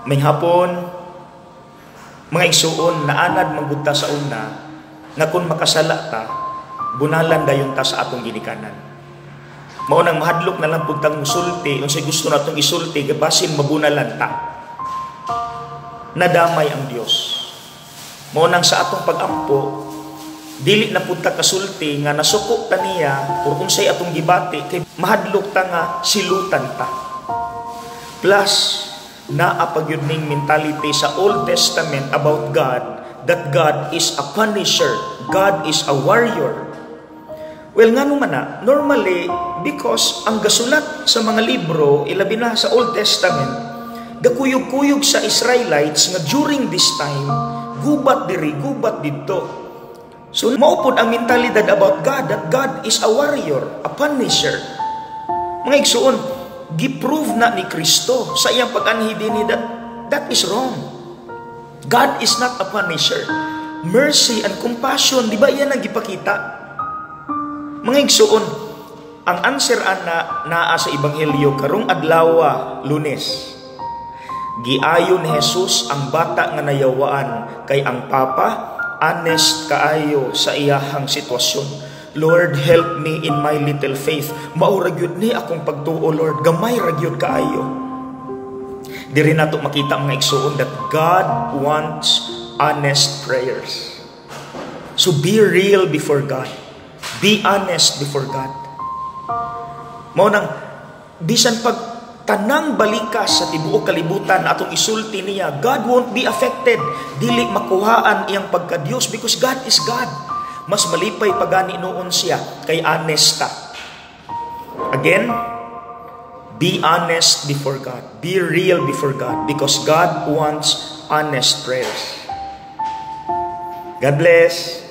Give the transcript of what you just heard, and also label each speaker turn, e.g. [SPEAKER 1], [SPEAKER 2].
[SPEAKER 1] Maayong hapon, mga igsuon. Naanad man gud ta sa una nga kung makasala ta, bunalan dayon ta sa atong ginikanan. Mao nang mahadlok na lang pud tang musulti unsay gusto natong isulti, basin mabunalan ta. Nadamay ang Dios. Mao nang sa atong pagampo, dili na pud ta kasulti nga nasuko ta niya or unsay atong gibati, kay mahadlok ta nga silutan ta. Plus, naa pa gyud ning mentality sa Old Testament about God, that God is a punisher, God is a warrior. Well, ngano man na? Normally, because ang gasulat sa mga libro, ilabi na sa Old Testament, gakuyog-kuyog sa Israelites nga during this time, gubat diri, gubat didto. So, mao pod ang mentalidad about God, that God is a warrior, a punisher. Mga igsuon, giprove na ni Kristo sa iyang pag-anhi dinhi that that is wrong. God is not a punisher. Mercy and compassion, di ba, yan ang gipakita? Mga igsuon, ang answer ana naa sa Ebanghelyo karong adlaw, Lunes. Giayo ni Jesus ang bata nga nayawaan kay ang papa honest kaayo sa iyahang sitwasyon. "Lord, help me in my little faith. Mao ra gyud ni akong pagtuo, Lord. Gamay ra gyud kaayo." Diri nato makita, mga igsuon, that God wants honest prayers. So be real before God. Be honest before God. Mao nang bisan pag tanang balikas sa tibuok kalibutan atong isulti niya, God won't be affected. Dili makuhaan iyang pagka-Dios because God is God. Mas malipay pa gani nuon siya kay honest ta. Again, be honest before God. Be real before God because God wants honest prayers. God bless.